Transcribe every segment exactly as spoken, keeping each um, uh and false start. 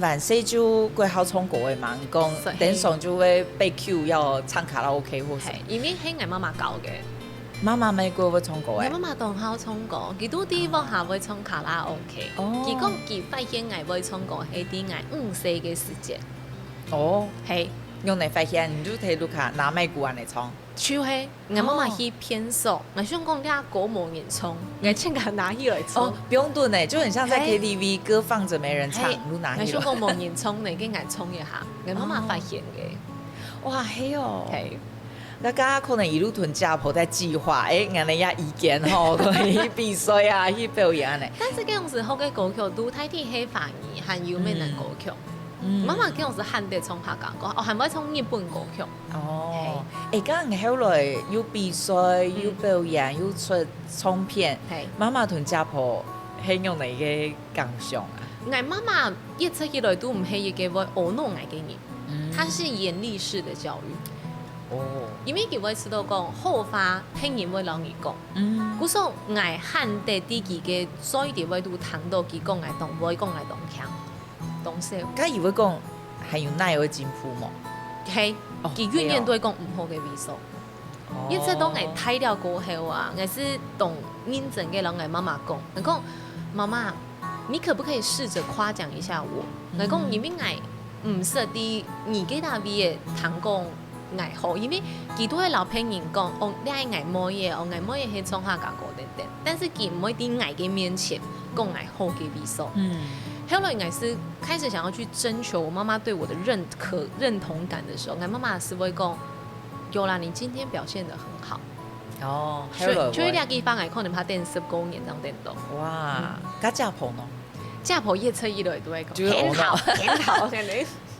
還細就蓋好唱歌个嘛，你講，所以，等上就會被cue要唱卡拉OK或什麼。係，因為係𠊎媽媽教个。媽媽乜蓋會唱歌个。𠊎媽媽當好唱歌，佢都在屋下會唱卡拉OK。哦。佢講佢發現𠊎會唱歌係在𠊎五歲个時節。哦，係，用來發現，你就在屋下拿麥克恁樣唱。就係，𠊎媽媽去便所，𠊎想講這歌無人唱，𠊎自家拿起來唱。哦，不用蹲呢，就很像在嘿。KTV，歌放着沒人唱係，，你就拿起來。𠊎想講無人唱呢，跟𠊎唱一下，𠊎媽媽發現个。哇，係哦。係。該該可能一路同家婆在計劃，哎，原來要一間吼，可以去比賽啊，去表演呢。但是該種時候个歌曲都大體係華語，還有閩南歌曲。嗯媽媽該種時還得唱客家歌，哦，還會唱日本歌曲。哦，哎，該後來又比賽，又表演，又出唱片，係。媽媽同家婆係仰般个感想啊？𠊎媽媽一直以來都毋係一個會阿𧩣𠊎个人，嗯她是嚴厲式的教育，哦，因為佢會知道講好話，別人會摎你講。嗯，故所𠊎還得在佢个嘴裡背肚聽到佢講𠊎當會，講𠊎當強，當少。該佢會講還有哪會進步無？係，哦佢永遠都會講毋好个位所。哦一直到𠊎大了過後啊，𠊎係當認真个摎𠊎媽媽講，𠊎講，媽媽，你可不可以試著誇獎一下我？𠊎講，因為𠊎毋識在你个單位个聽講𠊎好，因為佢都會摎別人講，哦，這係𠊎妹仔，哦，𠊎妹仔係唱客家歌等等，但是佢毋會在𠊎个面前講𠊎好个位所。嗯，後來𠊎是開始想要去徵求我媽媽對我的認可、認同感的時候，𠊎媽媽係會講，有啦，你今天表現得很好。哦，所以後來就係這句話，𠊎可能怕等十過年正等到。哇，該家婆呢？家婆一直以來都會講，就係很好，很好，這樣的。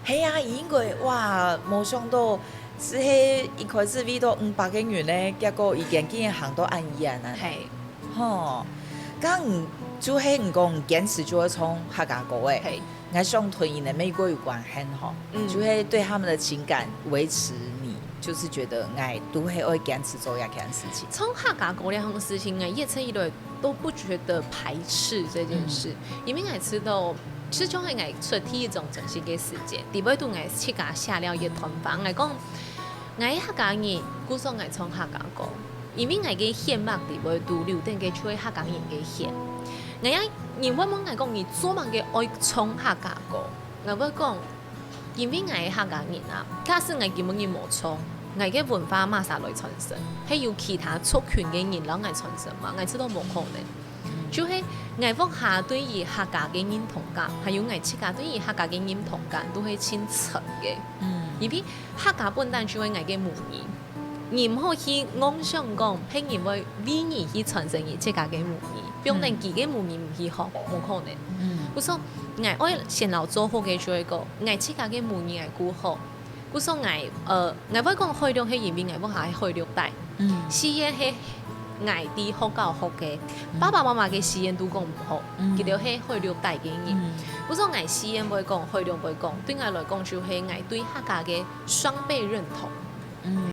係啊，應該哇，無想到係一開始為到五百個銀呢，結果已經竟然行到恁遠啊！係，吼，該你就係你講你堅持就會唱客家歌誒，係，𠊎想同你个美國有關係吼，嗯就會對他們的情感維持你，就是覺得𠊎都係愛堅持做這件事情。唱客家歌這項事情，𠊎一直以來都不覺得排斥這件事，因為𠊎知道，其實就係𠊎出第一張專輯个時節，裡背肚𠊎自家寫了一段話，𠊎講，𠊎係客家人，故所𠊎唱客家歌，因為𠊎个血脈裡背肚流動个就係客家人个血。𠊎也人會問𠊎講，你做麼个愛唱客家歌？𠊎會講，因為𠊎係客家人啊，假使𠊎今晡日無唱，𠊎个文化麼儕來傳承？係有其他族群个人摎𠊎傳承嗎？𠊎知道無可能。就係𠊎屋下對於客家个認同感，還有𠊎自家對於客家个認同感，都係盡深个。嗯因為客家本身就係𠊎个母語，你毋好去妄想講，別人會為你去傳承你自家个母語，放等佢个母語毋去學，無可能。嗯故所，𠊎愛先摎做好个就係講，𠊎自家个母語愛顧好。故所𠊎，呃，𠊎會講海陸係因為𠊎屋下係海陸底，嗯四縣係𠊎在學校學个，爸爸媽媽个四縣都講毋好，嗯佢兜係海陸底个人。嗯故所𠊎四縣會講，海陸會講，對𠊎來講就係𠊎對客家个雙倍認同。嗯